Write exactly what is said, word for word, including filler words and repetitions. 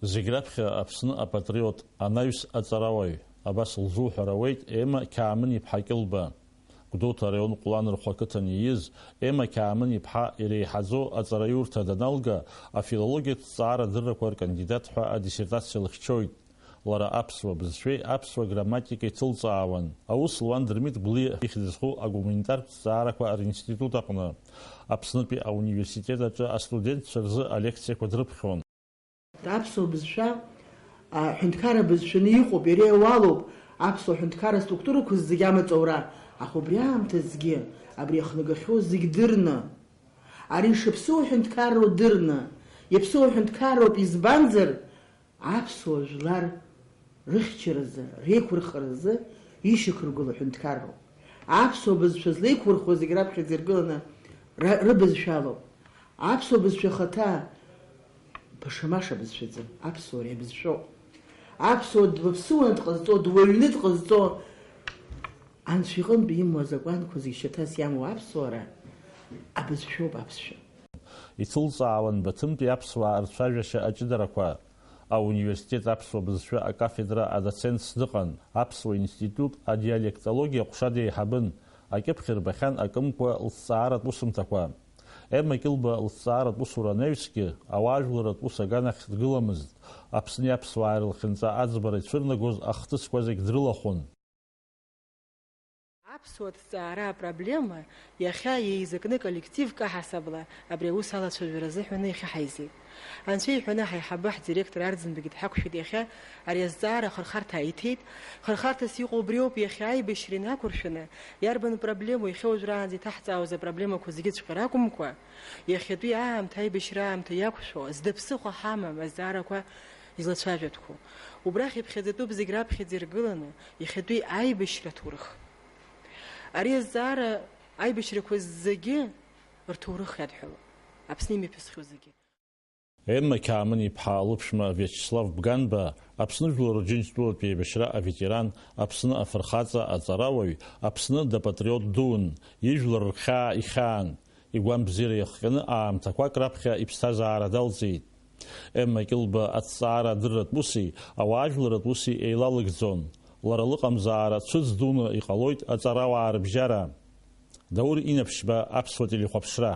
Зегь раԥхьа Аԥсны апатриот, анаҩс аҵарауаҩ, абас лзуҳәар ауеит Ема Қьаамын-иԥҳа Кьылба. Гәдоуҭа араион Ҟәланырхәа ақыҭан ииз Ема Қьаамын-иԥҳа иреиҳаӡоу аҵараиурҭа даналга, афилологиатә ҭҵаара адыррақәа ркандидат ҳәа адиссертациа лыхьчоит. Лара аԥсуа бызшәеи аԥсуа грамматикеи ҭылҵаауан. Аус луан Дырмит Гәлиа ихьӡ зху агуманитартә ҭҵаарақәа ринститут аҟны. Аԥснытәи ауниверситет аҿы астудентцәа рзы алекциақәа дрыԥхьон. Аԥсуа бызшәа аҳәынҭқарра бызшәаны иҟоуп, иара иауалуп аԥсуа ҳәынҭқарра структурақәа зегьы амаҵура, аха убри аамҭазгьы абри иахнагахьоу зегь дырны, ари шаԥсыуа ҳәынҭқарроу дырны, иаԥсыуа ҳәынҭқарроуп, избанзар, аԥсуа жәлар рыхьчаразы, реиқәырхаразы ишьақәыргылоу ҳәынҭқарроуп. Аԥсуа бызшәа злеиқәырхуа зегь раԥхьаӡа иргыланы ра-, рыбызшәалоуп. Аԥсуа бызшәа ахаҭа баша-маша бызшәаӡам, аԥсуара иабызшәоуп. Аԥсуа дыԥсуаны дҟазҵо, дуаҩны дҟазҵо, Анцәа иҟынтә имоу азакәанқәа зегь шьаҭас иамоу аԥсуара абызшәоуп аԥсшәа. Иҭылҵаауан Баҭымтәи аԥсуаа рцәажәашьа аҷыдарақәа. Ауниверситет аԥсуа бызшәа акафедра адоцентс дыҟан, аԥсуа институт адиалектологиа ҟәша деиҳабын, акьыԥхь рбахьан акымкәа лҭҵааратә усумҭақәа. Ема Кьылба лҭҵааратә усура анаҩсгьы, ауаажәларратә ус аганахь дгыламызт, Аԥсни аԥсуааи рлахьынҵа аӡбара ицәырнагоз ахҭысқәа зегь дрылахәын. Аԥсуа ҭҵаара апроблема иахьа еизакны коллективк аҳасабала абри аус алацәажәара азыҳәаны иахьаҳаизеит. Анцәа иҳәаны ҳаиҳабы ҳдиректор Арӡынбагьы дҳақәшәеит иахьа ари азҵаара ахырхарҭа аиҭеит. Хырхарҭас иҟоу убриоуп иахьа аибашьра инақәыршәаны, иарбан проблемоу иахьа уажәраанӡа иҭаҳҵаауаз апроблемақәа зегьыҵәҟьа ракәымкәа, иахьатәи аамҭа аибашьра аамҭа иақәшәо, зда ԥсыхәа ҳамам азҵаарақәа излацәажәатәқәоу. Убрахь иԥхьаӡатәуп зегь раԥхьаӡа иргыланы иахьатәи аибашьра аҭоурых. Ари азҵаара аибашьрақәа зегьы рҭоурых иадҳәалоуп, Аԥсны имҩаԥысхьоу зегьы. Емма Қьаамын-иԥҳа лыԥшәма Виачеслав Бганба, Аԥсны Жәлар Рџьынџьтәылатә еибашьра аветеран, Аԥсны афырхаҵа аҵарауаҩ, Аԥсны дапатриот дуун, ижәлар рхьаа ихьаан, игәамбзиара иахҟьаны аамҭақәак раԥхьа иԥсҭазаара далҵит. Емма Кьылба аҭҵаара адырратә уси ауаажәларратә уси еилалыгӡон. Лара лыҟамзаара цәыӡ дуны иҟалоит аҵарауаа рыбжьара. Даур Инаԥшьба, Аԥсуа телехәаԥшра.